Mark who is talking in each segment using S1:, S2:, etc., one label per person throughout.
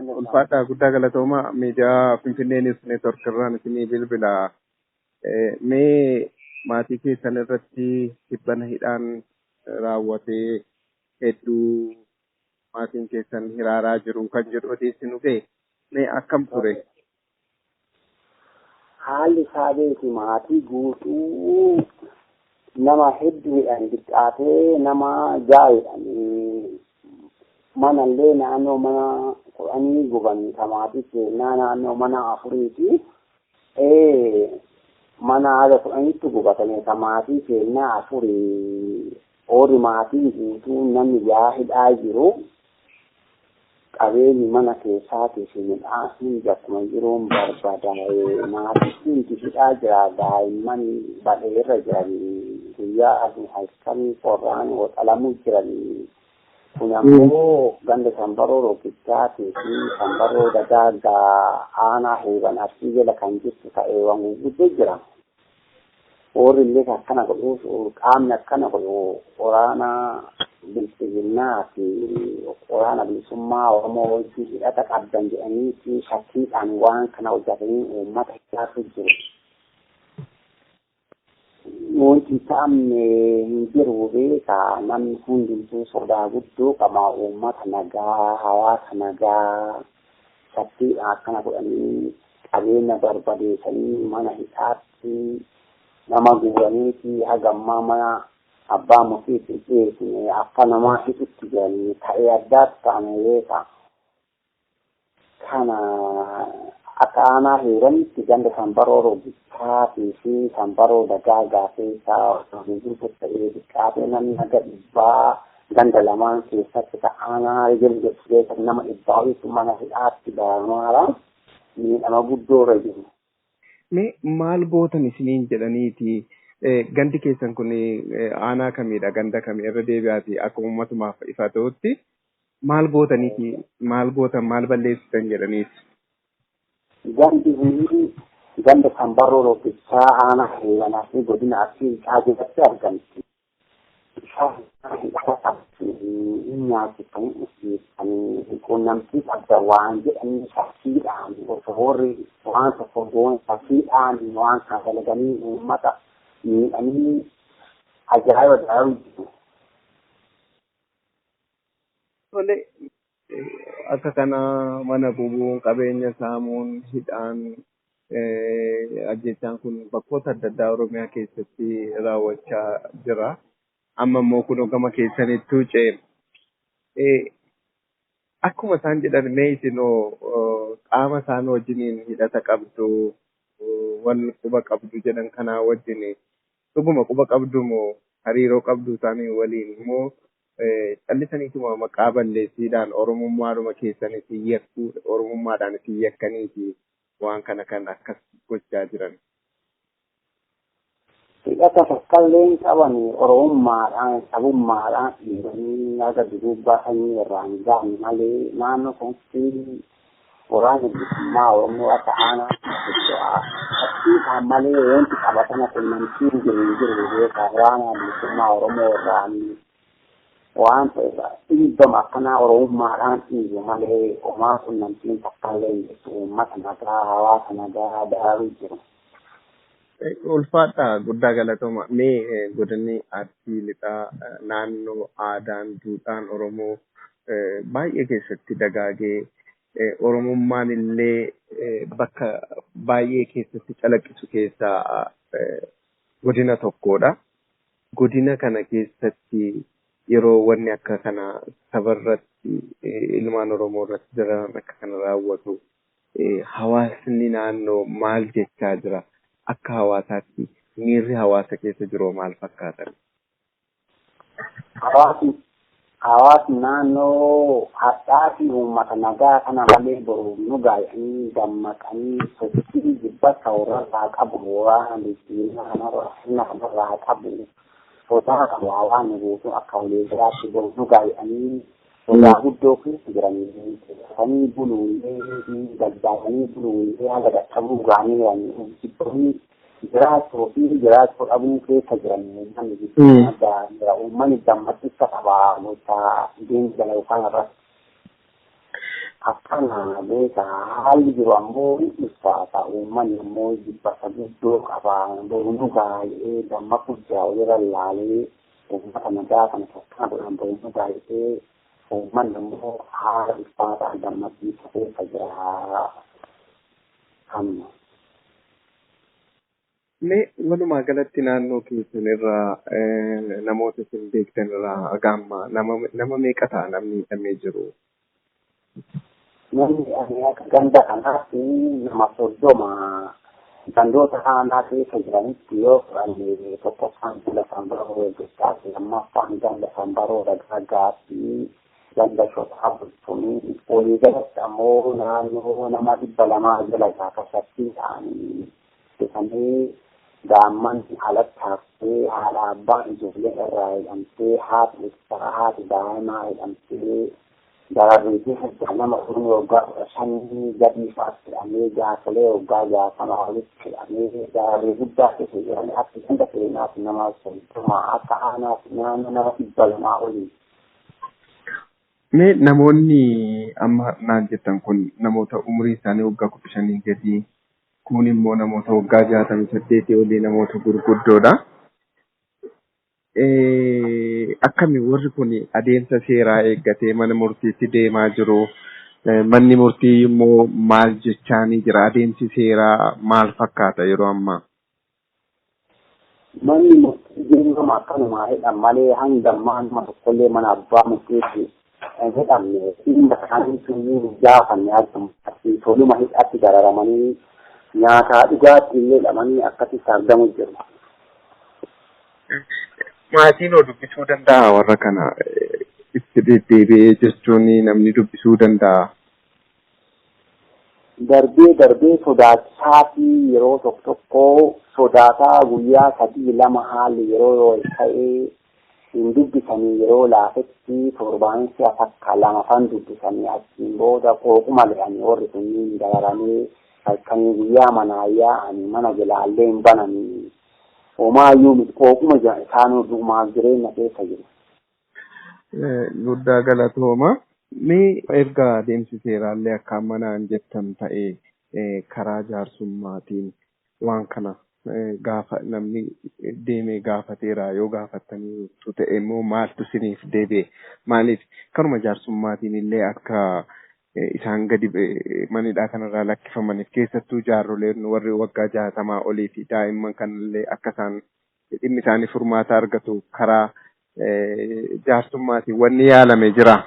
S1: Ulfaadhaa, guddaa galatoomaa. Miidiyaa Finfinnee News Network irraan isinii bilbila. Mee maatii keessan irratti tibbana hidhaan raawwatee hedduu maatiin keessan hiraaraa jiru kan jedhu odeessi nu ga'e. Mee akkam ture?
S2: Haalli isaa beeki, maatii guutuu nama hedduu hidhan, xiqqaatee nama ja'a hidhan. Manallee naannoo mana 10 guban, ka maatii keenyaa naannoo mana afuriiti. Mana haga 10tti gubatame, ka maatii keenyaa afurii. Oorri maatiin guutuu namni ja'a hidhaa jiru. Qabeenyi mana keessaatii fi midhaan hundi akkuma jiruun barbadaa'e. Maatiin hundi hidhaa jira. Daa'imman badheerra jiranii, guyyaa aduu halkan qorraan waxalamuu jiranii. Kun ammoo ganda Sanbaroo Rogichaatii fi Sanbaroo Dagaagaa, aanaa Heeban Arsii jala kan jirtu ta'eewwan gurguddoo jira. Warri illee akkana godhuuf, qaamni akkana godhu waraana bilxiginnaa fi Waraana Bilisummaa Oromoo wajjin hidhata qabdan jedhanii fi shakkiidhaan waan kana hojjetanii uummata hidhaatu jiru. Wanti hin ta'amne hin jiru beekaa, namni hundumtuu sodaa guddoo qaba. Uummata nagaa, hawaasa nagaa shakkiidhaan akkana godhanii qabeenya barbadeessanii mana hidhaatti nama guuraniiti haga ammaa mana abbaa murtiitti hin dhiyeessine, akka namaa hidhutti jiranii ta'ee addaatti ta'ame beekaa. Kana akka aanaa Heeranitti ganda Sanbaroo Rogichaatii fi Sanbaroo Dagaagaa keessaa gurgurtu ta'ee, xiqqaatee namni haga 100 ganda lamaan keessatti ka aanaa jiru jettu keessatti nama 100 olitti mana hidhaatti baramaara miidhama guddoo irra jiru.
S1: Mee maal gootan isiniin jedhaniiti? Gandi keessan kun aanaa kamiidha? Ganda kamii? Irra deebi'aati akka uummatumaaf ifa ta'utti, maal gootaniiti? Maal gootan, maal balleessitan jedhaniiti?
S2: Gandi kun ganda Sanbarroo Roggichaa, aanaa Heebanaa fi godina Arsii Lixaa jalatti argamti. Hidhata qabdi, hin nyaachiftan, hin dhugsiiftanii, quunnamtii qabda waan jedhanii shakkiidhaan, osoo warri waan tokko goon shakkiidhaan waan kana dalaganii uummata miidhanii ajaa'iba daa'u jiru.
S1: Tole, akka kana mana gubuun, qabeenya saamuun, hidhaan, ajjechaan kun bakkoota adda addaa Oromiyaa keessatti raawwachaa jira. Amma immoo kun gama keessanittuu ce'e. Akkuma isaan jedhan, mee isinoo qaama isaan wajjiniin hidhata qabdu, wal quba qabdu jedhan kanaa wajjin dhuguma quba qabdu moo, hariiroo qabdu isaanii waliin moo, callisaniituma maqaa balleessiidhaan Oromummaadhuma keessan isin yakkuu, Oromummaadhaan isin yakkaniiti waan kana kan akkas gochaa jiran?
S2: Hidhata takkallee hin qaban. Oromummaadhaan, sabummaadhaan dhiibanii haga dudubbaa sanyii irraan gahan malee naannoo sanatti Waraana Bilisummaa Oromoo akka aanaatti socho'aa. Shakkiidhaan malee wanti qabatama qunnamtiin jiru hin jiru beekaa. Waraana Bilisummaa Oromoo irraan waan ta'eef dhiibbama akkanaa Oromummaadhaan dhiibu malee homaa qunnamtiin takkallee hin jirtu. Uummata nagaa, hawaasa nagaa daaruu jiru.
S1: Ulfaadhaa, guddaa galatooma. Mee godinni Arsii Lixaa naannoo aadaan, duudhaan Oromoo baay'ee keessatti dagaagee, Oromummaan illee bakka baay'ee keessatti calaqqisu keessaa godina tokkodha. Godina kana keessatti yeroo wanni akka kana sabarratti, ilmaan Oromoo irratti dararan akka kana raawwatu, hawaasni naannoo maal jechaa jira? Akka hawaasaatti miirri hawaasa keessa jiru maal fakkaatan?
S2: Hawaasni naannoo hadhaa fi uummata nagaa kana malee boru nu gaayanii dammaqanii sochii jibbata warrarraa qabu, waraana bilchiinaa kanarraa, sirna kanarraa qabu, sodaa qabu. Hawaasni guutuu akka walii galaatti boru nu gaayanii sodaa guddoo keessa jiranii, sanii buluullee daldalanii buluullee haga dadhabuu gaanii jiranii, jibbanii jiraachuu fi jiraachuu dhabuu keessa jiran. Uummanni jira, uummanni dammaqinsa qaba gocha deemsa dalagu kana irratti. Akkana beekaa haalli jiru ammoo ni ulfaata. Uummanni ammoo jibbata guddoo qaba. Boonuu baay'ee dammaqu jira walirra laalee uummata nagaa kana tokkana godhan boonuu baay'ee uummanni ammoo haala ulfaataa gammachiisa keessa jira. Amma.
S1: Mee walumaa galatti naannoo keessan irraa namoota isin beektan irraa haga ammaa nama meeqa ta'a namni hidhamee jiru?
S2: Namni ani akka ganda kanaatti nama 30 gandoota aanaa keessa jiranitti yoo fudhanne tokkoffaan ganda Sanbaroo Eeggachaati, lammaffaan ganda Sanbaroo Ragaagaatti, ganda Shotaa Bultumii, waliigalatti ammoo naannoo nama 200 jala gaafasatti ta'anii dhufanii daa'imman alatti haftee haadha abbaan ijoollee irraa hidhamtee haati ibsaa haati daa'imaa hidhamtee dararrii keessa jira. Nama umurii waggaa 15 gadii fa'aatti hidhamee jaarsolee waggaa 60 olitti hidhamee dararrii guddaa keessa jiran akka ganda keenyaatti nama 30 akka aanaatti naannoo nama 200 olii.
S1: Mee namoonni amma naan jettan kun namoota umurii isaanii waggaa 15 gadii kun immoo namoota waggaa 68 olii namoota gurguddoodha. Akkami warri kun adeemsa seeraa eeggatee mana murtiitti deemaa jiru? Manni murtii immoo maal jechaanii jira? Adeemsi seeraa maal fakkaata yeroo ammaa?
S2: Manni murtii deemama akkanumaa hidhan malee hanga ammaa nama tokkollee mana abbaa murtiitti hin hidhamne. Dhimma isaaniitu iyyuu gaafanne akka toluma hidhatti dararamanii nyaataa dhugaatii illee dhabanii akkasitti argamu jiru.
S1: Maatiin hoo dubbisuu danda'a warra kana itti deddeebi'ee jechuun namni dubbisuu danda'a?
S2: Darbee darbee sodaachisaa fi yeroo tokko tokko sodaataa guyyaa 3 2 haalli yeroo yoo ta'e hin dubbisanii yeroo laafetti torbaan si'a takka lama fan dubbisanii achiin booda qooquma le'anii warri kunniin dararamee halkanii guyyaa manaa yaa'anii mana jalaallee hin bananii homaayyuu miti qooquma jiran isaanuu du'umaaf jireenya keessa jiru.
S1: Guddaa galatooma. Mee erga adeemsi seeraallee akka amma naan jettan ta'e karaa jaarsummaatiin waan kana gaafa namni deemee gaafateera yoo gaafattaniitu ta'e immoo maaltu isiniif deebi'e? Maaliif karuma jaarsummaatiin illee akka isaan gadi manidhaa kanarraa lakkifamaniif keessattuu jaarroleen warri waggaa 60 olii fi daa'imman kanallee akka isaan dhimmi isaanii furmaata argatu karaa jaarsummaatiin wanni yaalame jira.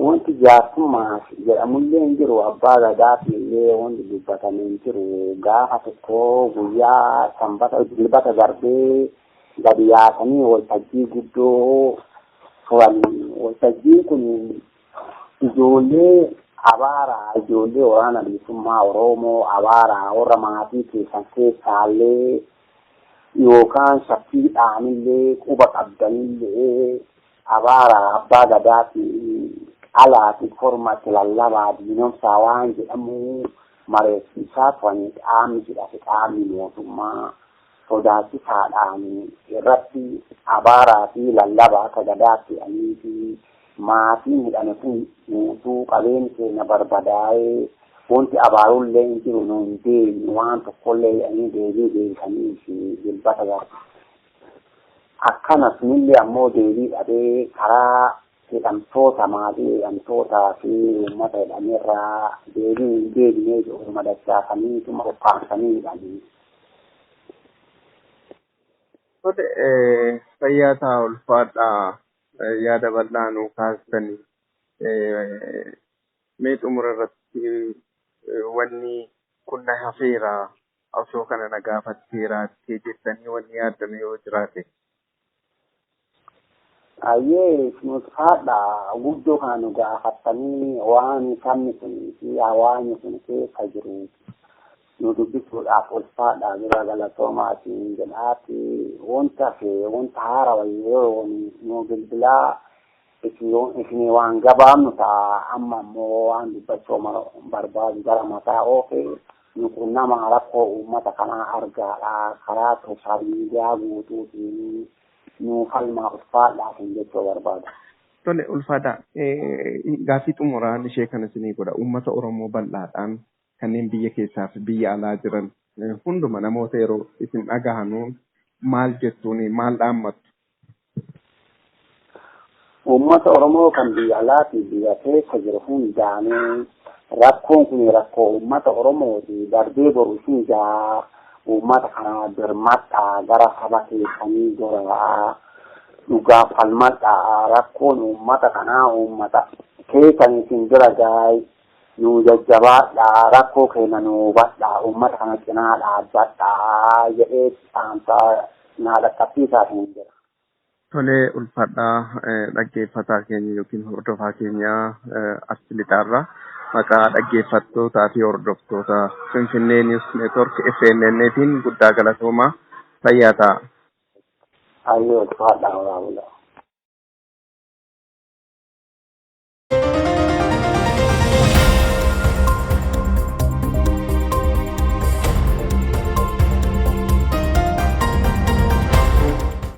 S2: Wanti jaarsummaa jedhamullee hin jiru. Abbaa gadaafi illee wanti dubbatame hin jiru. Gaafa tokko guyyaa sanbata dilbata darbee gadi yaasanii waltajjii guddoo turan. Waltajjiin kun ijoollee abaaraa ijoollee waraana bilisummaa Oromoo abaaraa warra maatii keessan keessaallee yookaan shakkiidhaanillee quba qabdanillee abaaraa abbaa gadaafi qalaa fi korma itti lallabaa diinomsaa waan jedhamu mareessisaa turanii qaamni hidhate qaamni mootummaa sodaachisaadhaan irratti abaaraa fi lallabaa akka gadaatti hidhanii fi maatiin hidhame kun guutuu qabeen keenya barbadaa'ee wanti abaarullee hin jiru nu hin deemnu waan tokkollee jedhanii deebii deebisanii fi dilbata darbe. Akkana sunillee ammoo deebii dhabee karaa hidhamtoota maatii hidhamtootaa fi uummata hidhamerraa deebii hin deebinee jiru madachaasanii tuma ukkaamsanii hidhanii.
S1: Tole fayyaa ta'a ulfaadhaa yaada bal'aa nuu kaastanii mee xumura irratti wanni kun na hafeera osoo kana na gaafatteeraattee jettanii wanni yaaddame yoo jiraate.
S2: Ayyee ulfaadha guddoo kana nu gaafattanii waan sabni kun fi hawaasni kun keessa jiru nu dubbisuudhaaf ulfaadha bira galatoomaatiin jedhaati wanta fi wanta haarawa yeroo nu bilbilaa isinii waan gabaabnu ta'a amma ammoo waan dubbachuu barbaadu gara mataa oofe nu qunnama rakkoo uummata kanaa argaadha karaa sooshaal miidiyaa guutuutiin nu falmaa ulfaadhaatiin jechuu barbaada.
S1: Tole, ulfaadhaa. Gaaffii xumuraan ishee kana isinii godha. Uummata Oromoo bal'aadhaan kanneen biyya keessaa fi biyya alaa jiran hunduma namoota yeroo isin dhagahanuun maal jettuuni, maal dhaammattu?
S2: Uummata Oromoo kan biyya alaa fi biyya keessa jiru hundaanuu, rakkoon kun rakkoo uummata Oromooti. Darbee boru isin gaa, uummata kana birmadhaa, gara saba keessanii goraa, dhugaa falmadhaa. Rakkoon uummata kanaa uummata keessan isin bira gaay, nuu jajjabaadhaa, rakkoo keenya nuu hubadhaa, uummata kana cinaa dhaabbadhaa jedhee dhaamsa naa dhaqqabsiisaa hin jira.
S1: Tolee, ulfaadhaa. Dhaggeeffataa keenya yookiin hordofaa keenya Arsii Lixaarraa, maqaa dhaggeeffattootaa fi hordoftoota Finfinnee News Network FNN tiin guddaa galatoomaa, fayyaa ta'a.
S2: Ayyoo, ulfaadhaa, horaa bulaa.